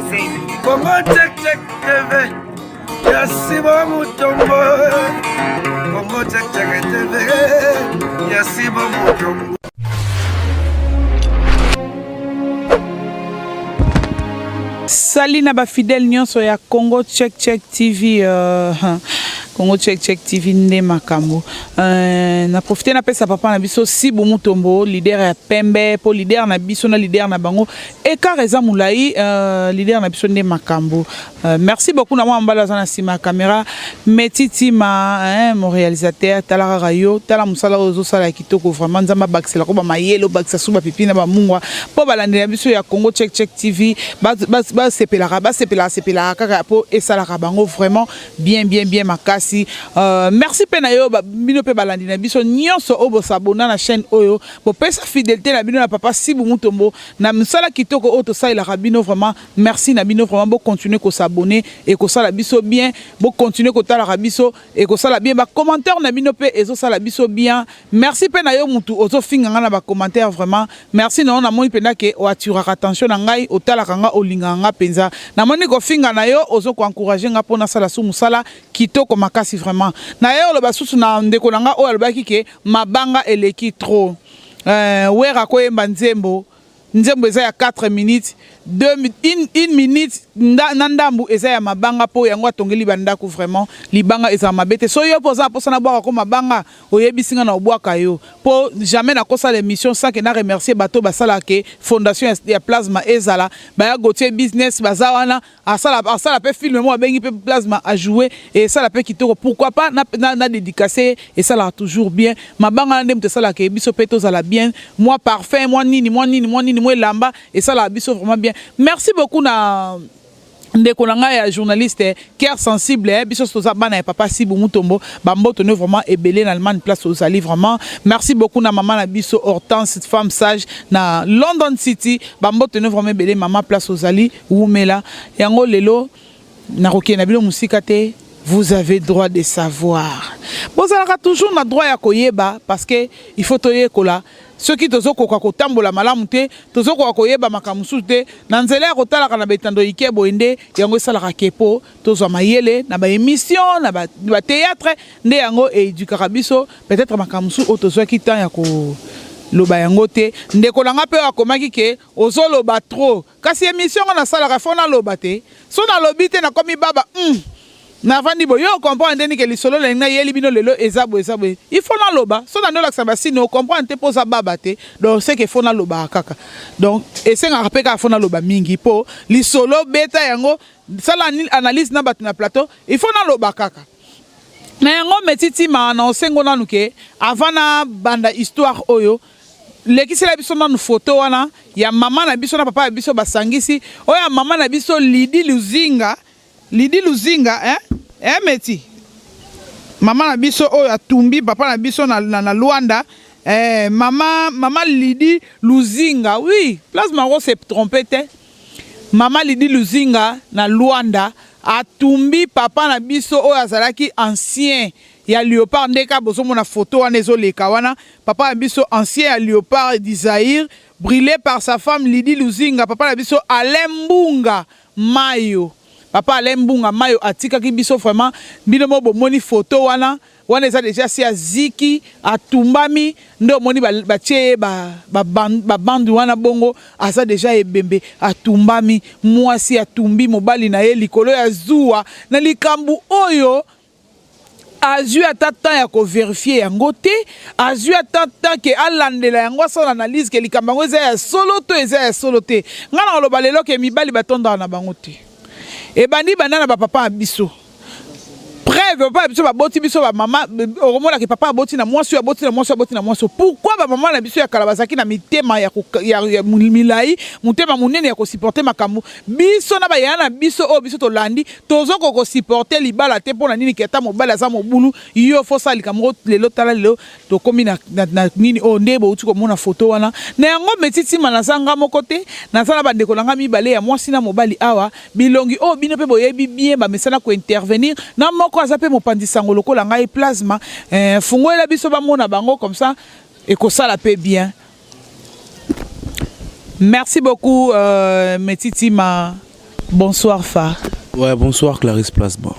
Congo Check Check TV ya Simon Mutombo Congo Check Check TV ya Simon Mutombo Sali na ba fidèle nyonso ya Congo Check Check TV euh, Congo Check Check TV nde makambo euh, na profite napesa papa na biso Sibu Mutombo leader ya pembe po leader na biso na leader na bango écart eza molai euh, leader na biso nde makambo euh, merci beaucoup na mwa mbala aza na nsima ya caméra Meti Tima hein, mon réalisateur tala kaka yo tala mosala oyo ozosala ya kitoko vraiment nzambe abakisela ko bamayele obakisa su bapipi na bamungwa mpo balandela biso ya Congo Check Check TV basepelaka basepelaka sepelaka kaka mpo esalaka bango vraiment bien bien bien makasi euh, merci mpe na yo bino mpe balandi na biso nyonso oyo bosabona na chaîne oyo bopesa fidélité na bino na papa Sibu Mutombo na mosala kitoko oyo tosalelaka bino vraiment merci na bino vraiment bocontinue kosabone ekosala biso bien bocontinue kotalaka biso ekosala bien bacommentaire na bino mpe ezosala biso bien merci mpe na yo mutu ozofinga nga na bacommentaire vraiment merci na yo namoni mpenza ke oaturaka attention na ngai otalaka nga olingaka nga mpenza namoni kofinga na yo ozo koencourage nga mpo nasala su mosala kitoko makasi vraiment na ye oloba susu na ndeko na nga oyo alobaki ke mabanga eleki trop euh, wera koyemba nzembo nzembo eza ya 4 minutes 2 une minute nda, na ndambu eza ya mabanga mpo yango atongeli bandako vraiment libanga ezala mabe te so yo mpo oza na mposa nabwaka ko mabanga oyebisi nga na obwaka yo mpo jamais nakosala émission sans ke na remercier bato basalaka ke fondation ya plasma ezala baya Gauthier business baza wana asala asala pe film mo abengi pe plasma a jouer et esala pe kitoko pourquoi pas na na, na dédicacer esalaka toujours bien mabanga na nde moto esalaka biso pe tozala bien moi parfum moi nini moi nini moi nini moi elamba esalaka biso vraiment bien merci beaucoup na ndeko na ngai ya journaliste cœur sensible eh, biso toza bana ya papa Sibu Mutombo bamboto ne vraiment ebele na Allemagne place ozali vraiment merci beaucoup na mama na biso Hortense femme sage na London City bamboto ne vraiment ebele mama place ozali wumela yango lelo nakokende na bino mosika te vous avez droit de savoir bozalaka toujours na droit ya koyeba parce que il faut toyekola soki tozokoka kotambola malamu te tozokoka koyeba makambo mosusu te na nzela ya kotalaka na betando ike boye nde yango esalaka ke po tozwa mayele na baémission na bathéâtre nde yango eéduquaka biso peut-être makambo mosusu oyo tozwaki temps ya koloba yango te ndeko na nga mpe oyo akomaki ke ozoloba trop kasi émission ngo nasalaka fo naloba te so nalobi te nakomi baba navandi boye yo ocomprendre ndeni ke lisolo na ngai nayeli bino lelo eza boye eza boye il faut naloba so nandi olakisa basine ocomprendre te mpo oza baba te donc c'est que faut nalobaka kaka donc esengaka mpe kaka fo naloba mingi mpo lisolo beta yango sala analyse na bato na plateau il faut naloba kaka na yango metitima na osengo nanu ke avant na banda histoire oyo lekisela biso nanu photo wana ya mama na biso na papa na biso basangisi oyo ya mama na biso Lidi Luzinga Lidi Luzinga eh? Eh, meti mama na biso oyo atumbi papa na biso na, na, na Luanda eh, mama, mama Lidi Luzinga oui place mako se trompe te mama Lidi Luzinga na Luanda atumbi papa na biso oyo azalaki ancien ya Léopard nde kaka bozomona photo wana ezoleka wana papa na biso ancien ya Léopard du Zaïre brûlé par sa femme Lydie Luzinga papa na biso Alain Mbunga Mayo papa Alain Mbunga Mayo atikaki biso vraiment bino mo bomoni photo wana wana eza déjà si aziki atumbami nde omoni batie ye babande wana bongo aza déjà ebembe atumbami mwasi atumbi mobali na ye likolo ya zuwa na likambo oyo azwi ata temps ya kovérifier yango te azwi ata temps ke alandela yango asala analyse ke likambo yango eza ya solo to eza ya solo te ngai na koloba lelo ke mibali batondaka na bango te ebandi banda na bapapa ya biso preuve papa na biso baboti biso bamama okomonaka papa aboti na mwasi oyo aboti na mwasi aboti na mwasi pourquoi bamama na biso ya kala bazalaki na mitema ya, ya, ya milai motema monene ya kosupporter makambo biso na bayaya na biso oyo biso tolandi tozokoka kosupporter libala te mpo na nini ke ata mobali aza mobulu yo fosala likambo moko lelo tala lelo tokomi na, na, na nini oyo nde bouti komona foto wana na yango meti ntima naza nga moko te naza na bandeko na nga mibale ya mwasi na mobali awa bilongi oyo bino mpe boyebi bien bamesana kointervenir na moko aza mpe mopanzi sango lokola ngai plasma eh, fungolela biso bamona bango comme ça ekosala mpe bien merci beaucoup euh, meti ntima. Bonsoir Fa. Ouais, bonsoir Clarisse Plasma.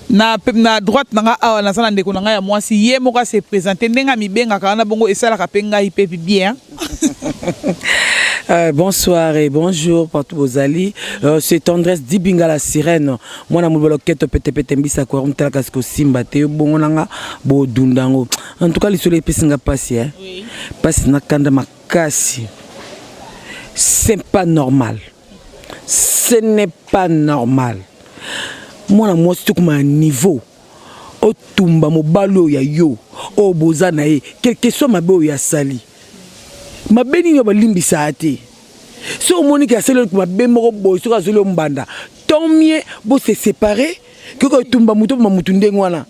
Na, na droite na nga awa naza na ndeko na ngai ya mwasi ye moko ase présente ndenge amibengaka wana bongo esalaka mpe ngai mpe bien. Bonsoir et bonjour partout bozali. C'est Tendresse Dibinga la sirène. Mwana mobolo keto pete pete mbisa kwa rumtala kasi kosimba te yo bongo nanga bo dundango. En tout cas lisolo epesi nga pasi hein. Oui. Pasi na kanda makasi. C'est pas normal. Ce n'est pas normal. Mwana mwasi tokoma niveau otumba mobali oyo ya yo oyo boza na ye quelque soit mabe oyo asali mabe nini oyo balimbisaka te soki omoni ke asali mabe moko boye soki azoli yo mbanda tant mieux bose séparer koko etumba motu oboma motu ndenge wana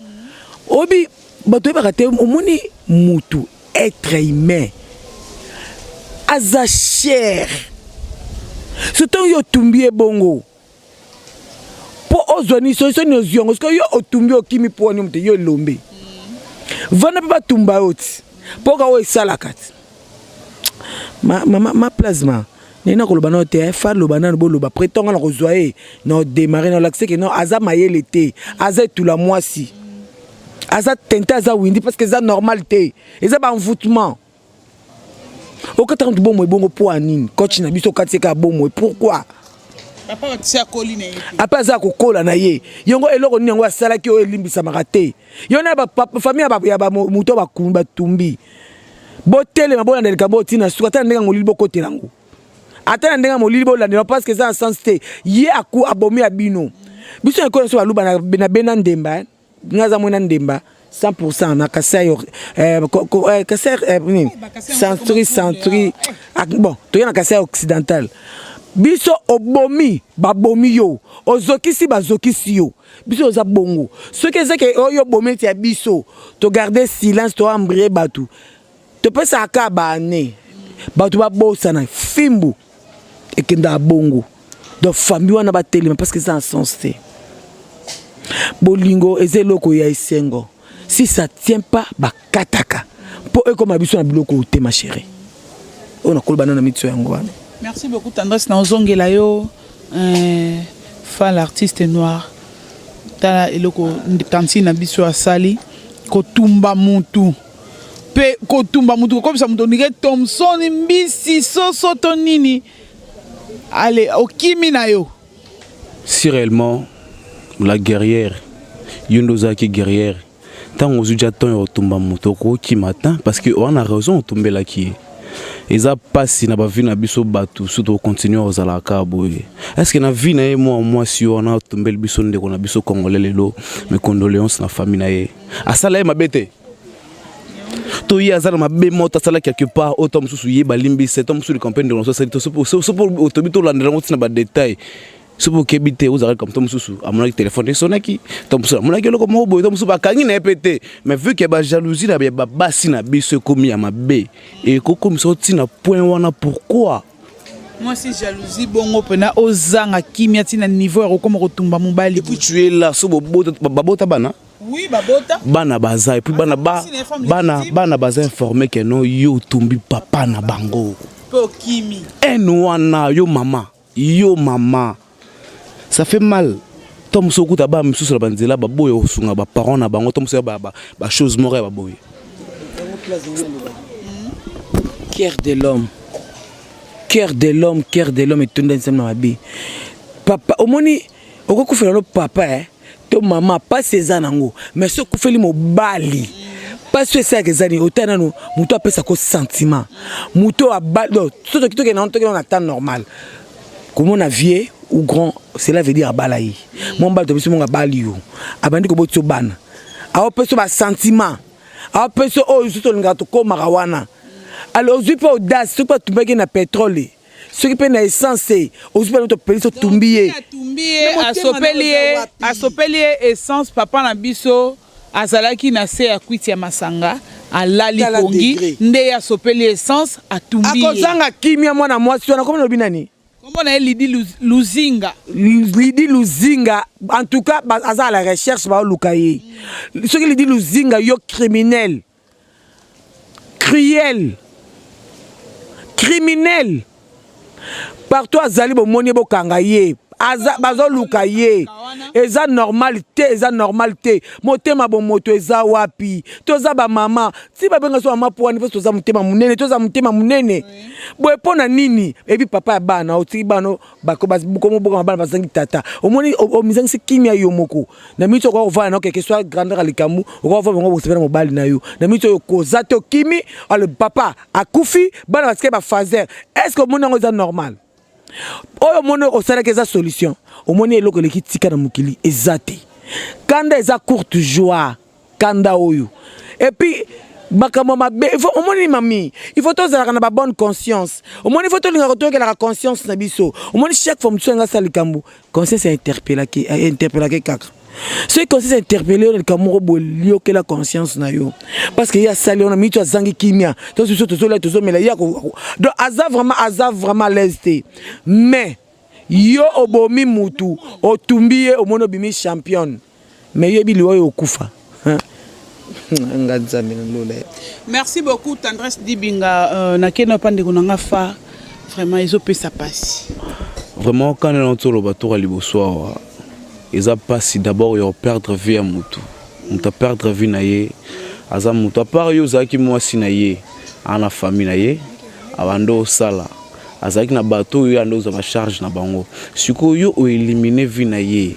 oyebi bato oyebaka te omoni motu être humain aza cher so ntango yo otumbi ye bongo mpo ozwa nini solution nini ozwi yango soki yo otumbi okimi mpo wani moto yo elombe vanda mpe batumba yo ti mpo ka oyo esalaka ti ma, ma, ma, ma plasma ndenge nakoloba nano te fa loba nano boloba prétend nga na kozwa ye na odémarre na olakise ke non aza mayele te aza etula mwasi aza tente aza windi parce que eza normal te eza baenvoûtement okataka motu bomoi bongo mpo ya nini coach na biso okati kaka bomoi pourquoi papa batisi akoli na ye te ape aza kokola na ye yango eloko nini yango asalaki oyo elimbisamaka te yo na famille ya bamoto batumbi botelema bolanda likambo oyo ntina suka ata na ndenge ya molili bokotela yango ata na ndenge ya molili bolandela parce que eza na sens te ye aku abomi ya bino biso na ekolo biso baluba na bena ndemba nga aza mwena ndemba 100% na Kasai Kasai nini century century bon toye na Kasai occidental biso obomi babomi yo ozokisi bazokisi yo biso oza bongo soki eza ke oyo obomi eti ya biso togarde silence toambrie bato topesaka kaka baane bato babosana fimbu ekendaka bongo donc famille wana batelema parce que eza na sens te bolingo eza eloko ya esengo si ça tient pas bakataka mpo ekoma biso na biloko te ma chérie oyo nakoloba nano na miso yango wana. Merci beaucoup Tendresse na ozongela yo fa l'artiste noir tala eloko tantine na biso asali kotumba mutu mpe kotumba mutu kokomisa mutu ondike Thomson mbisi soso to nini ale okimi na yo. Si réellement la guerrière yo nde ozalaki guerrière ntango ozwi ja temps ya kotumba moto okokima te parce que oza na raison otumbelaki ye eza mpasi na bavie na biso bato so tokontinue kozala kaka boye est ce que na vie na ye mwa mwasi wana atumbeli biso ndeko na biso congolais lelo mes condoléances na famille na ye asala ye mabe te to ye aza na mabe moto asala quelque part oyo to mosusu ye balimbisa to mosusu likampe ndeko na so asali so po tobi tolandela yango ntina badetail soki okebi te ozalaki comme to mosusu amonaki telefone esonaki to mosusu amonaki eloko moko boye to mosusu bakangi na ye mpe te mais vu ke bajalousie na babasi na biso ekomi ya mabe ekokomisa ntina point wana pourquoi mwasi jalousie bongo mpena ozanga kimia ntina niveau ya kokoma kotumba mobali et puis tu es là so babota bana oui babota bana baza et puis bana ba bana bana baza informé ke non yo otumbi papa na bango mpe okimi ene wana yo mama yo mama ça fait mal to mosusu okuta bana misusu na banzela baboya kosunga baparent na bango to mosusu ya bachose moko ya baboye. Cœur de l'homme, cœur de l'homme, cœur de l'homme etonda nzambe na mabe papa omoni okokufela no papa eh? To mama pasi eza nango mais soki okufeli mobali pasi oyo esalaka eza nini otala nano moto apesako sentiment moto so tokende tokende na temps normal komona vieux ou grand cela veut dire abala ye mwa mobali to biso mongo abali yo abandi kobotisa bana aopesa basentiment aopesa oyo soki tolingaka tokomaka wana alors ozwi mpe audace soki mpe atumbaki na pétrole soki mpe na essence ozwi mpe topelisi otumbi ye atumbi ye asopeli ye asopeli ye essence papa na biso azalaki na se ya kwiti ya masanga alali pongi nde ye asopeli essence atumbi ye akozanga kimia mwana mwasi wana komi lobi nani kombo na ye Lidi Luzinga. Lidi Luzinga en tout cas aza à la recherche baoluka ye soki Lidi Luzinga yo criminel cruel criminel. Partout azali, bomoni ye, bokanga ye. Aza, bazoluka ye. Eza normal te, eza normal te. Motema bomoto eza wapi? Toza bamama, ti babenga so mama po wani, mpo toza motema monene, toza motema monene boye. Mpo na nini? Ebi papa ya bana, otiki bana komobokama, bana bazangi tata. Omoni, omizangisi kimia yo moko. Na miniti okoka kovanda na okeke soit grandeur ya likambo, okoka kovanda bango bosepela mobali na yo. Na miniti oyo koza te, okimi. Alors papa akufi, bana batike bafaser. Est ce que omoni yango eza normal? Oyo omoni osalaki eza solution? Omoni, eloko eleki tika na mokili eza te. Kanda eza courte joie, kanda oyo. Et puis makambo mabe, il faut, omoni mami, il faut tozalaka na babonne conscience. Omoni, il faut tolingaka, toyokelaka conscience na biso. Omoni, chaque fois mosusu yanga asala likambo, conscience interpellaki, interpellaki kaka. Soki conscience interpelle yo na likambo moko boye, liokela conscience na yo, parce que ye asali wana mitu, azangi kimia. To biso tozolia, tozomela, ye donc aza vraiment, aza vraiment à l'aise te. Mais yo obomi mutu, otumbi ye, omoni obimi championne, mais yoyebi liwa oyo okufa. Nga Nzambe na lola. Merci beaucoup, Tendresse Dibinga. Nakende mpa ndeko na nga fa. Vraiment ezopesa mpasi. Vraiment, kana na toloba toka liboso awa, eza mpasi d'abord ya koperdre vie ya motu. Moto aperdre vie na ye, aza moto apart yo ozalaki mwasi na ye, aa na famille na ye, abanda osala, azalaki na bato oyo anda ozwa bacharge na bango. Sikoyo yo oélimine vie na ye,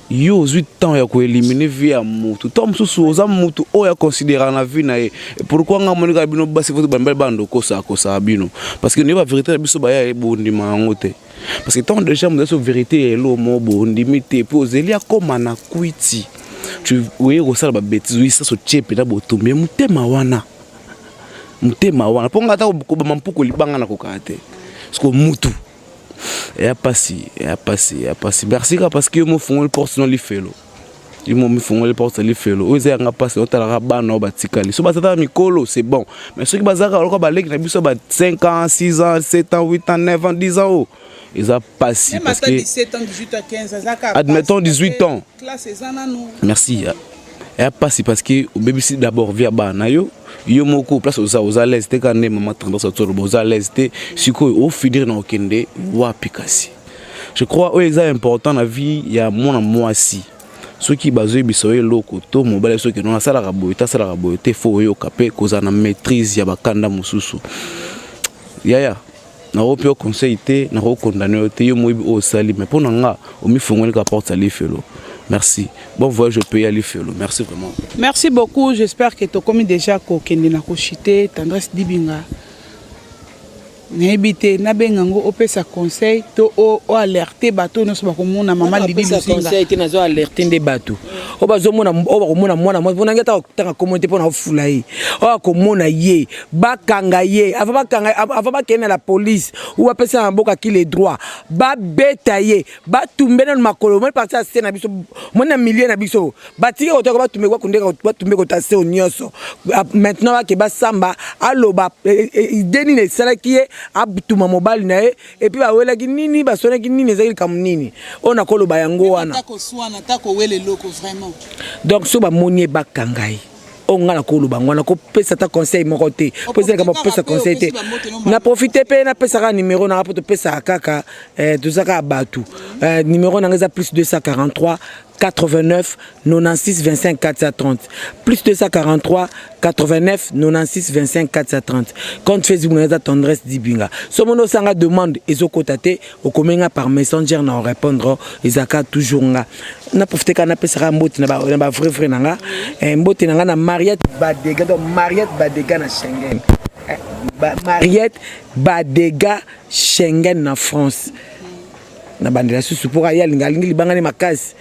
yo ozwi temps ya koélimine vie ya motu. To mosusu oza motu oyo aconsidéraka na vie na ye. Pourquoi nga monika bino basi faut bamibali bando kosaka kosaka bino? Parce que nde bavérité na biso baya, bondima yango te. Parce que ntango déjà moto aso vérité ya elo mo bondimi te, mpo ozeli akóma na kwiti, oye kosala babêtises, oyisa so tie mpenza botumbi ye motema wana, motema wana. Mpo nga ata kobama mpuku libanga na kokaka te, parce que mutu eya pasi, eya pasi, eya pasi. Merci kaka parce que yo mofungoli porte no lifelo, yo mo mifungoli porte ya lifelo. Oyo eza yanga mpasi, otalaka bana oyo batikali. So bazataka mikolo, c'est bon, mais soki bazalaka lokola baleki na biso ba 5 ans, 6 ans, 7 ans, 8 ans, 9 ans, 10 ans, oyo eza pasi, parce que 17 ans, 18 ans, 15, azaka admettons 18 ans. Classe eza nanu. Merci. Eya pasi parce que obebisi d'abord vie ya bana na yo. Yo moko place oza, oza l'aise te. Kaka nde mama Tendresse atoloba, oza l'aise te. Sikoyo ofinir na okende wapi? Kasi je crois oyo eza important na vie ya mwana mwasi, soki bazoyebisa yo eloko to mobali, soki non, asalaka boye te, asalaka boye te, faut oyoka mpe kozala na maîtrise ya bakanda mosusu. Yaya, nakopi yo conseil te, nakokondane yo te. Yo moyebi oyo osali, mais mpo na nga omifungoli ka porte ya lifelo. Merci, bon voyage au pays ya lifelo. Merci vraiment. Merci beaucoup. J'espère que tokomi déjà kokende na koshite. Tendresse Dibinga, nayebi te nabenga yango opesa conseil to oalerte bato nyonso bakomona mama Lidi Luzinga. Conseil te, nazo alerte nde bato oyo bazomona, oyo bakomona mwana mwasi. Mpona ngai ata kotanga kombo te, mpona ofula ye, oyo akomona ye, bakanga ye avant, bakanga avant bakende na la police ou bapesa na mboka ki le droit, babeta ye, batumbe nanu makolo. Omoni parti ya se na biso, omoni na milieu na biso, batiki kotaka, batumbe, bakundeka, batumbe kota se nyonso. Maintenant bake basamba, aloba idée nini esalaki ye atuma mobali na ye, et puis bawelaki nini, basonaki nini, ezalaki likambo nini oyo nakoloba yango wana. Donc so bamoni ye, bakanga ye. Oyo ngai nakoloba yango wana, kopesa ata conseil moko te, mpo eza likambo kopesa conseil te. Na profite mpe napesaka numéro nanga, mpo topesaka kaka, toza kaka bato. Numéro nanga eza plus 243 89 96 25 430, plus 243 89 96 25 430. Compte Facebook na eza Tendresse Dibinga. So moni osanga demande ezokota te, okomi nga par Messenger na orépondre, ezalaka toujours nga. Na profite kaka napesaka mbote na bavrai vrai na nga, mbote na nga na Mariette Badega, donc Mariette Badega na Schengen, Mariette Badega Schengen na France. Na bandela susu mpo ye alinga, alingi libangani makasi.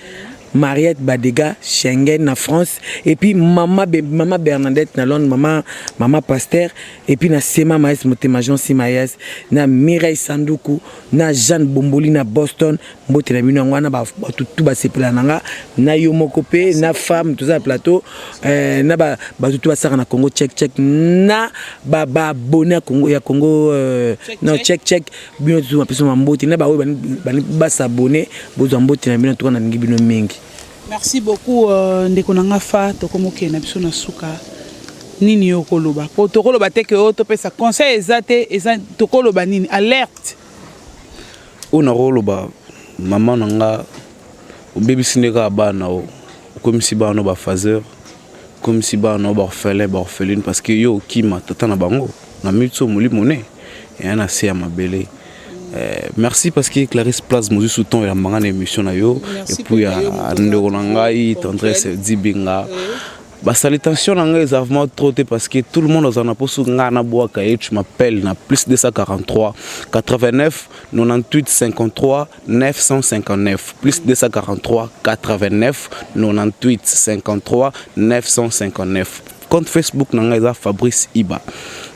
Mariette Badega Schengen na France, et puis mama, mama Bernadette na Londres, mama, mama Pasteur, et puis na Sema Maes Motema, Jean Simayes, na Mireille Sanduku, na Jeanne Bomboli na Boston. Mbote na bino yango wana, bato tu basepela na nga, na yo moko mpe na femme toza na plateau, na bato tu basaka na Congo Check Check, na baabonné ya Congo, ya Congo non, Check Check. Bino tu bapesa bambote na baoyo basabone, bozwa mbote na bino. Tuka nalingi bino mingi. Merci beaucoup, ndeko na nga fa. Tokomokende na biso na suka. Nini yo koloba? Po tokoloba te ke oyo topesa conseil eza te, eza tokoloba nini? Alerte. Oyo nakoloba, mama na nga, obebisi nde kaka bana o okomisi bana no baphaseur, okomisi bana no baorphelin, baorpheline, parce que yo okima tata na bango na miti oyo molimo ne eya na se ya mabele. Merci parce que Clarisse Place mozwi sous-ton eyambanga na émission na yo. Et puis ya ndeko na ngai Tendresse Dibinga, basalutation na ngai eza vraiment trop te, parce que tout le monde aza na mposo ngai nabwaka ye. Tu m'appelles na plus 243 89 98 53 959, plus 243 89 98 53 959. Compte Facebook na ngai eza Fabrice Iba,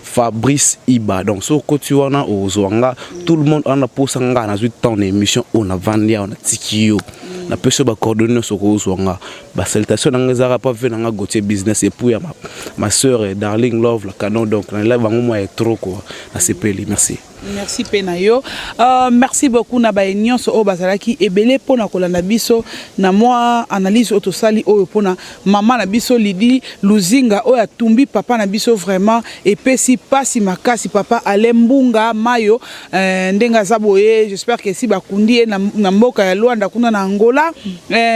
Fabrice Iba. Donc so okoti wana, ozwa nga. Tout le monde wana posa nga, nazwi temps na émission oyo, navandi awa, natiki yo, napesi yo bacoordonnées nyonso, kozwa nga. Basalutation na nga ezalaka pa ve na nga Gautier Business, et puis ya ma sœur Darling Love la Canon. Donc nalela bango mwa ya trop quoi, nasepeli. Merci. Merci mpe na yo. Merci beaucoup na baye nyonso oyo bazalaki ebele mpona kolanda biso na mwa analyse oyo tosali oyo mpona mama na biso Lidi Luzinga oyo atumbi papa na biso. Vraiment epesi mpasi makasi. Papa Ale Mbunga Mayo, ndenge aza boye, j'espère que esi bakundi ye na mboka ya Lwanda kuna na Angola.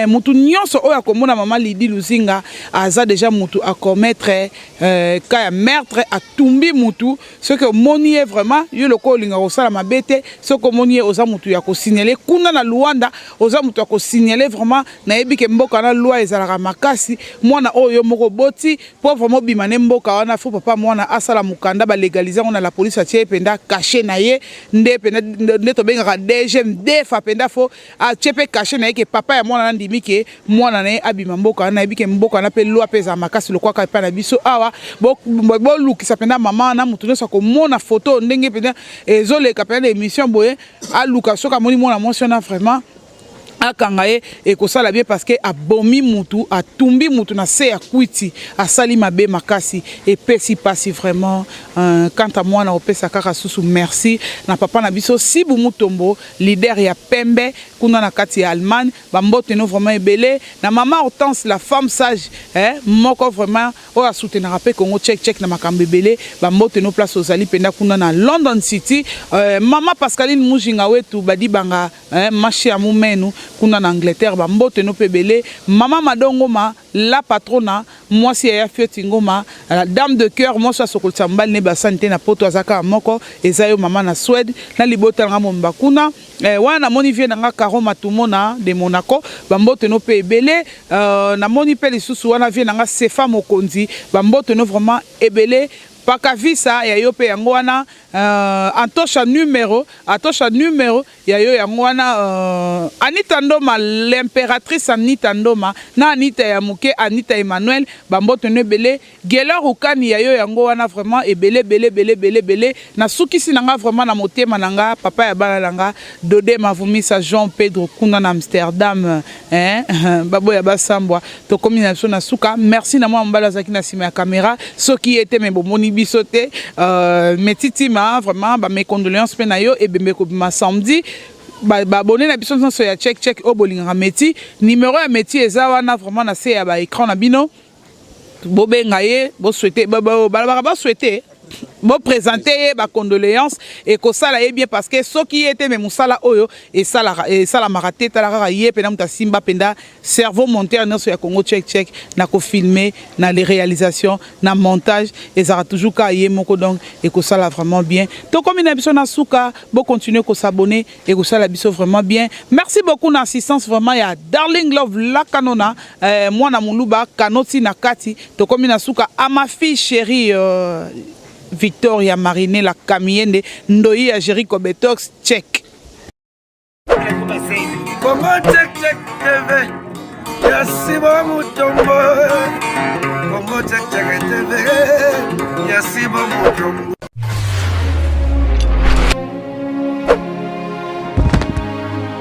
Mutu nyonso oyo akomona mama Lidi Luzinga aza déjà mutu acommettre cas ya meurtre, atumbi mutu. Soki omoni ye vraiment, yo lokola olingaka kosala mabe te, soki omoni ye, oza mutu ya kosignaler kuna na Luanda, oza mutu ya kosignaler vraiment. Nayebi ke mboka na loi ezalaka makasi. Mwana oyo yo moko boti, mpo vraiment obima ne mboka wana, faut papa mwana asala mokanda, balégaliser yango na la police, atie ye mpenza cachet na ye nde mpenza nde tobengaka DGM defa mpenza. Faut atie mpe cachet na ye ke papa ya mwana nandimi ke mwana na ye abima mboka wana. Nayebi ke mboka wana mpe loi mpe ezala makasi lokwaka epai na biso awa. Bolukisa mpenza mama wana. Motu nyonso akomona foto ndenge mpenza ezoleka mpenza na émission boye, aluka. Soki amoni mwana mwasi wana, vraiment akanga ye, ekosala bien, parce que abomi mutu, atumbi mutu na se ya kwiti, asali mabe makasi, epesi mpasi vraiment. Quant à mwana, opesa kaka susu merci na papa na biso Sibu Mutombo, leader ya pembe kuna na kati ya Allemagne. Bambote no vraiment ebele na mama Hortense, la femme sage, eh, moko vraiment oyo asoutenaka mpe Congo Check Check na makambo ebele. Bambote no place ozali mpenza kuna na London City. Mama Pascaline Mujinga wetu badibanga, eh, mashi ya mumenu kuna na Angleterre, bambote no mpe ebele. Mama Madongoma la patrona, mwasi ya ya Fioti Ngoma, la dame de cœur, mwasi asokolisa mobali ne basani te na poto, aza kaka moko, eza yo mama na Swede na libota nanga momba kuna. Wana namoni vie na nga Caro Matumona de Monaco, bambote no mpe ebele. Namoni mpe lisusu wana vie na nga Sefa Mokonzi, bambote no vraiment ebele. Pakavisa ya yo mpe yango wana. Antosha numero, Atosha numero ya yo yango wana. Anita Ndoma, l'impératrice Anita Ndoma, na Anita ya moke, Anita Emmanuel, bambote no ebele. Gelor Ukani ya yo yango wana. Vraiment ebele, ebele, ebele, ebele, ebele. Nasukisi na nga vraiment na motema na nga papa ya bana na nga Dode Mavumisa Jean Pedro kuna na Amsterdam, hein? Baboya basambwa, tokomi na biso na suka. Merci na mwana mobali azalaki na nsima ya caméra, soki ye te me bomoni biso te. Metitima vraiment bames condoléances mpe na yo. Ebembe kobima samedi. Baabonnés na biso nyonso ya Check Check oyo bolingaka Meti, numéro ya Meti eza wana vraiment na se ya baécran na bino. Bobenga ye, bosouhaiter, balobaka basouhaiter, boprésenter ye bacondoléance, ekosala ye bien, parce que soki ye te me mosala oyo esalamaka te. Tala kaka ye mpena moto asimba mpenza cerveau monteur nyonso ya Congo Check Check, na kofilmer, na les réalisations, na montage, ezalaka toujours kaka ye moko. Donc ekosala vraiment bien. Tokomi na biso na suka. Bocontinue kos'abonner, ekosala biso vraiment bien. Merci beaucoup na assistance vraiment ya Darling Love Lakanona, mwana moluba kanoti na kati. Tokomi na suka. Ama fille chérie, Victoria Marinela Kamiende Ndoi ya Jericho Betox, check. Congo Check Check TV ya Sibo Mutombo, Congo Check Check TV ya Sibo Mutombo.